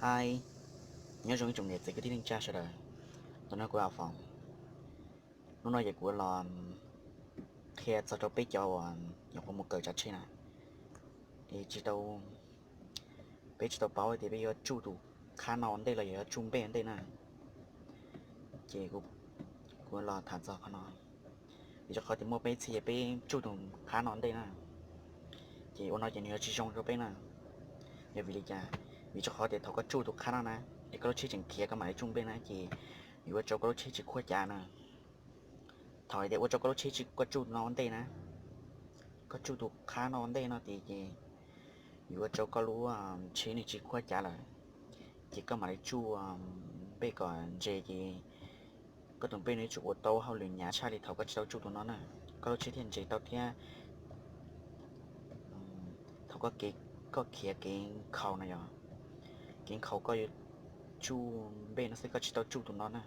Hi, nyob zoo ib tsoom niam txiv kwv tij neej tsa sawv daws. Tus no kuv Afoos. Hnub no ces kuv los qhia txog rau peb cov uas nyuam qhuav mus kawm tsav tsheb na, es tsis tau, peb tsis tau paub tias peb yuav tsuj tus qhab no ua ntej los yog yuav tsuj npej ua ntej na. Ces kuv los tham txog qhov no, vim rau qhov tias muaj peb txhia peb tsuj tus qhab no ua ntej na, ces ua no ces nws yuav tsis zoo rau peb na. Yog vim li cas? Vim rau qhov tias thaum koj tsuj tus qhab no na, es koj lub tsheb tseem khiav koj mam li tsuj npej na, ces yuav ua rau koj lub tsheb tsis khuab cav na. Thaum hais tias ua rau koj lub tsheb tsis, koj tsuj no ua ntej na, koj tsuj tus qhab no ua ntej no tias ces yuav ua rau koj lub tsheb nws tsis khuab cav lawm, ces koj mam li tsuj npej kom ntses ces koj tus npej nws yuav tsum ua tau hauj lwm hnyav tshaj li thaum koj tsis tau tsuj tus no na, koj lub tsheb thiaj ntses tau thiab. Thaum koj, koj khiav kev nkhaus no yog, kev nkhaus koj yuav tsuj npej no xwb, koj tsis tau tsuj tus no na,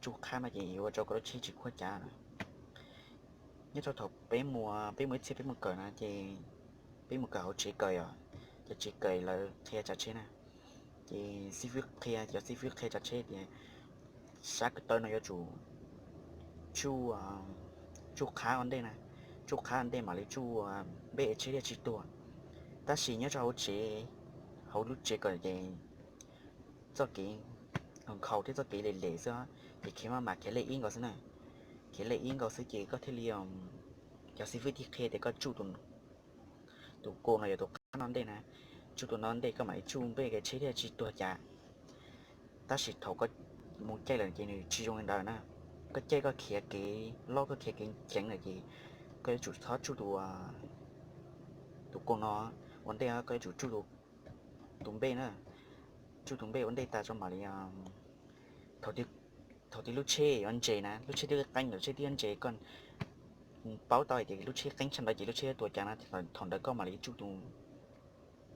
tsuj qhab no ces yuav ua rau koj lub tsheb tsis khuab cav na. Nyob rau thaum peb mus, peb mus ib txhia peb mus kawm na ces peb mus kawm hauv tsev kawm yom, cov tsev kawm lawv qhia tsav tsheb na, ces xib fwb qhia, cov xib fwb qhia tsav tsheb tias sab ko taw no yuav tsum tsuj, tsuj qhab ua ntej na, tsuj qhab ua ntej mam li tsuj npej es tsheb thiaj tsis tuag. Tab sis nyob rau hauv tsev, hauv lub tsev kawm ces txoj kev nkhaus thiab txoj kev lem lem xwb, ces khiav maj mam khiav lej ib nkaus xwb na, khiav lej ib nkaus xwb ces koj thiaj li, cov xib fwb thiaj qhia tias koj tsuj tus ko no yog tus qhab no ntej na, tsuj tus no ntej koj mam li tsuj npej es tsheb thiaj tsis tuag cav. Tab sis thaum koj mus caij lawm ces nws tsis zoo li ntawd na, koj caij koj khiav kev loj koj khiav kev ceev lawm ces koj yuav tsum txhob tsuj tus ko no ua ntej, koj yuav tsum tsuj tus npej na, tsuj tus npej ua ntej tas tso mam li, thaum twg lub tsheb yuav ntses na, lub tsheb twb qeeb lawm, lub tsheb twb yuav ntses, koj paub tau hais tias lub tsheb qeeb tshaj ntawd ces lub tsheb yuav tuag cav na, thaum ntawd koj mam li tsuj tus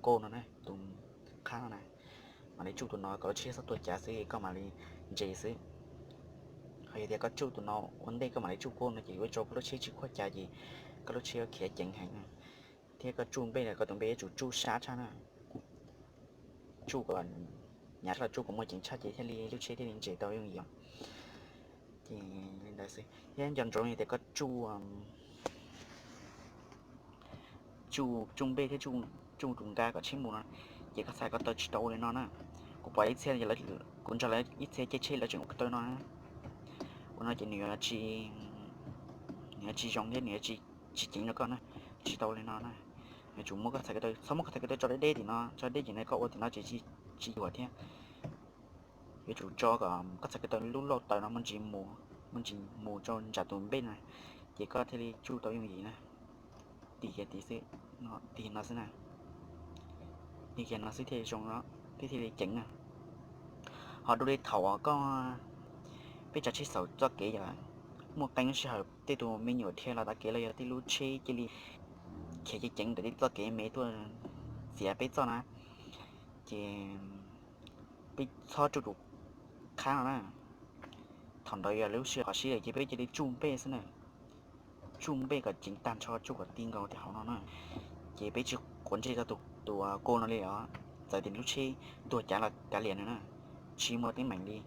ko no na, tus qhab no na, mam li tsuj tus no kom lub tsheb txhob tuag cav xwb koj mam li ntses xwb. Ho yog tias koj tsuj tus no ua ntej koj mam li tsuj ko no ces yuav ua rau koj lub tsheb tsis khuab cav ces koj lub tsheb yuav khiav ceev heev na, thiab koj tsuj npej los koj tus npej yuav tsum tsuj sab tshaj na, tsuj kom hnyav tshaj los tsuj kom muaj ceev tshaj ces thiaj li lub tsheb thiaj li ntses tau yooj yim. Ces li ntawd xwb thiab nco ntsoov tias koj tsuj, tsuj npej thiab tsuj tus nka kom tsheb mus no, ces koj txhais ko taw tsis tau ua li no na. Kuv pom ib txhia, kuv nrog lawv ib txhia caij tsheb lawv tseem ua ko taw no, ua no ces nws yuav tsis zoo thiab nws yuav tsis ceev rau koj na, tsis tau li no na. Yuav tsum muab koj txhais ko taw, txhob muab koj txhais ko taw tso deb deb tim no, tso deb tim no koj ua tim no ces tsis yuam thiab. Yuav tsum tso kom koj txhais ko taw lub lauj taws no muaj ntsis mus, muaj ntsis mus rau nram tus npej na, ces koj thiaj li tsuj tau yooj yim na. Tig kiag tid xwb, tig no xwb na, tig kiag no xwb thiaj zoo, thiaj li ceev na. Ho dua li thaum koj, peb tsav tsheb xaus txoj kev yog muaj qee lub sij hawm tej tus me nyuam dhia los tav kev los yog tej lub tsheb cia li khiav ceev ceev ntawm tej txoj kev me tuaj txiav peb txoj na, ces peb txhob tsuj tus qhab no na. Thaum ntawd yog lub sij hawm qhov sib lawm ces peb cia li tsuj npej xwb na. Tsuj npej kom ceev tag nrho, tsuj kom ti nkaus tej hauv no na. Ces peb tsis quav ntsej txog tus ko no li os. Txawm tias lub tsheb tuag cav los kav liam nws na, tsis muaj teeb meem li.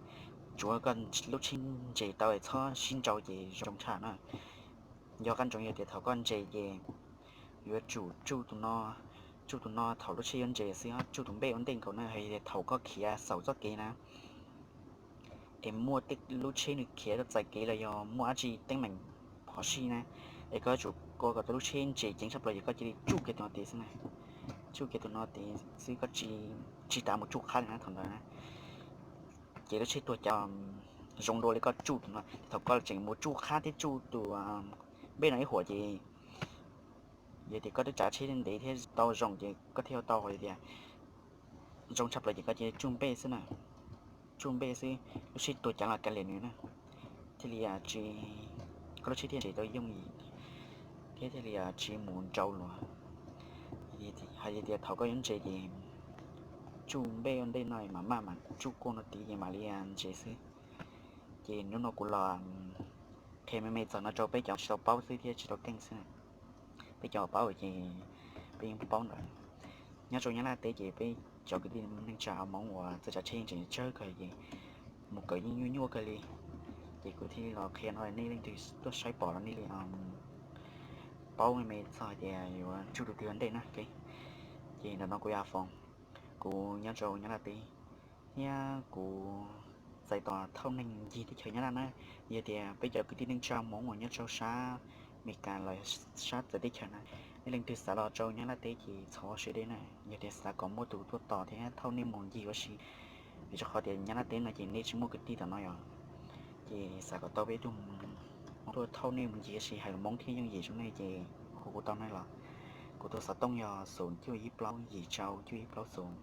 Tsuav koj lub tsheb ntses tau es txhob sib nrau ces zoo tshaj na. Nco qab ntsoov yog tias thaum koj ntses ces yuav tsum tsuj tus no, tsuj tus no thaum lub tsheb yuav ntses xwb, tsuj tus npej ua ntej nkaus na. Hais tias thaum koj khiav xaus txoj kev na, es muaj tej lub tsheb nws khiav txais kev los yog muaj dab tsi teeb meem phom sij na, es koj yuav tsum kua kom tau lub tsheb ntses ceev tshaj plaws ces koj cia li tsuj kiag tus no tid xwb na. Tsuj kiag tus no tid xwb, koj tsis tas mus tsuj qhab li na thaum ntawd na. Ces lub tsheb tuag cav zoo dua li koj tsuj tus no. Thaum koj tseem mus tsuj qhab thiab tsuj tus npej no ib huam ces yog tias koj twb tsav tsheb ntev thiab tau zoo ces koj thiaj tau, hais tias zoo tshaj plaws ces koj cia li tsuj npej xwb na. Tsuj npej xwb, lub tsheb tuag cav los kav liam nws na, thiaj li tsis, koj lub tsheb thiaj ntses tau yooj yim thiab thiaj li tsis mus nrau luag. Hais tias thaum koj yuav ntses ces tsuj npej ua ntej no mam maj mam tsuj kua no tid ces mam li ntses xwb. Ces hnub no kuv los qhia me me txog no rau peb cov tsis tau paub xwb thiab tsis tau keej xwb. Peb cov paub ces peb yeej paub ntawd. Nyob rau Nyab Laj teb ces peb cov kwv tij neej tsa Hmoob uas txawj tsav tsheb yeej tseem tsawg kawg ces mus kawm yeej nyuaj nyuaj kawg li. Ces kuv thiaj li los qhia no nej leej twg tuaj saib pom los nej li paub me txog hais tias yuav tsuj tus twg ua ntej na. Ces ntawm no kuv yog Foom, kuv nyob rau Nyab Laj teb, thiab kuv txais tos thauj neeg mus ncig teb chaws Nyab Laj na. Yog tias peb cov kwv tij neej tsa Hmoob uas nyob rau sab Amelikas los sab txawv teb chaws na, nej leej twg xav los rau Nyab Laj teb ces txhob siab deb na. Yog tias xav kom muaj tus tuaj tos thiab thauj nej mus ncig ua si, vim rau qhov tias Nyab Laj teb no ces nej tsis muaj kwv tij tom no yom, ces xav kom tau peb tug Hmoob tuaj thauj nej mus ncig ua si hais lus Hmoob thiab yooj yim rau nej ces hu kuv tau na los. Kuv tus xov tooj yog xoom cuaj ib plaub yim rau cuaj ib plaub xoom.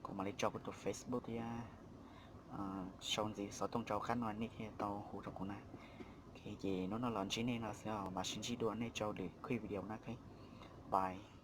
Kuv mam li tso kuv tus Facebook thiab sau ntxiv xov tooj rau qab no nej thiaj tau hu rau kuv na. Ces hnub no los ntsib nej no xwb, mam sib ntsib dua nej rau lwm qhov video na. Bye.